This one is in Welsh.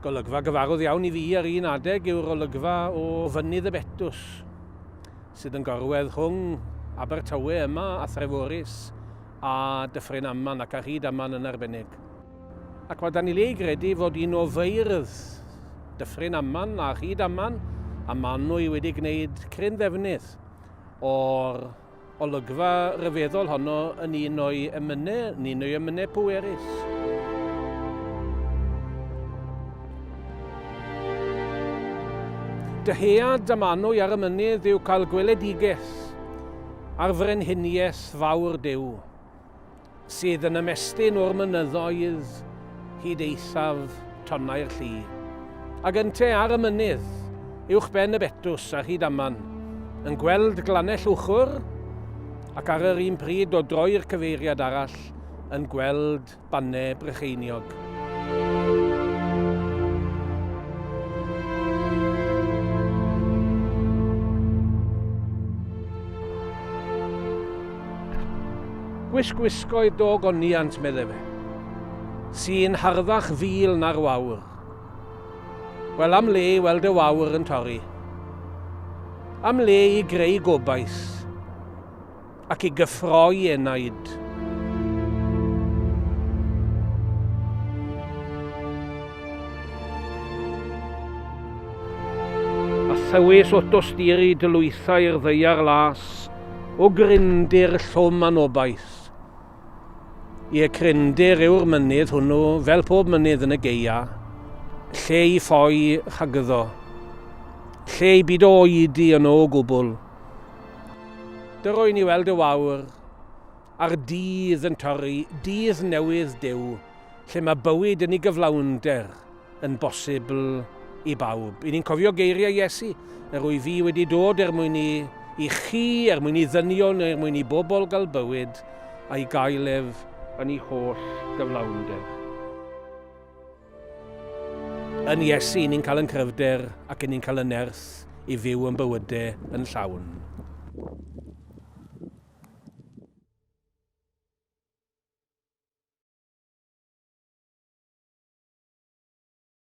Golygfa gyfarwydd iawn i fi ar un adeg yw'r olygfa o Fynydd y Betws, sydd yn gorwedd rhwng Abertawe yma a Threforys a Dyffryn Aman ac ar hyd Aman yn arbennig. Ac mae 'da ni le i gredu fod un o feirdd Dyffryn Aman a Rhyd Aman a Manwy wedi gwneud cryn ddefnydd o'r olygfa ryfeddol honno yn un o'i emynau, yn un o'i emynau pwerus. Dyhead a Manwy ar y mynydd yw cael gweledigaeth ar frenhiniaeth fawr Duw. Sydd yn ymestyn o'r mynyddoedd hyd eithaf tonnau'r lli. Ac ynte ar y mynydd, uwch ben y betws ar hyd Aman, yn gweld glannau Llwchwr, ac ar yr un pryd o droi'r cyfeiriad arall, yn gweld Bannau Brycheiniog. Gwisg gwisgoedd do goniant, medde fe, sy'n harddach fil na'r wawr. Wel, am le i weld y wawr yn torri. Am le i greu gobaith ac i gyffroi enaid. A thywys o dosturi dylwythau'r ddaear las o grindir llwm anobaith. Ie, crindir yw'r mynydd hwnnw, fel pob mynydd yn y geia, lle i ffoi rhagddo, lle i byd o oedi yno o gwbl. Dyro i ni weld y wawr, a'r dydd yn torri, dydd newydd Duw, lle mae bywyd yn ei gyflawnder yn bosibl i bawb. I ni'n cofio geiriau Iesu, yr wyf fi wedi dod er mwyn i, i chi, er mwyn i ddynion, er mwyn i bobl gael bywyd, a'i gael ef yn ei holl gyflawnder. Yn Iesu, ni'n cael yn cryfder ac ni'n cael y nerth i fyw yn bywydau yn llawn.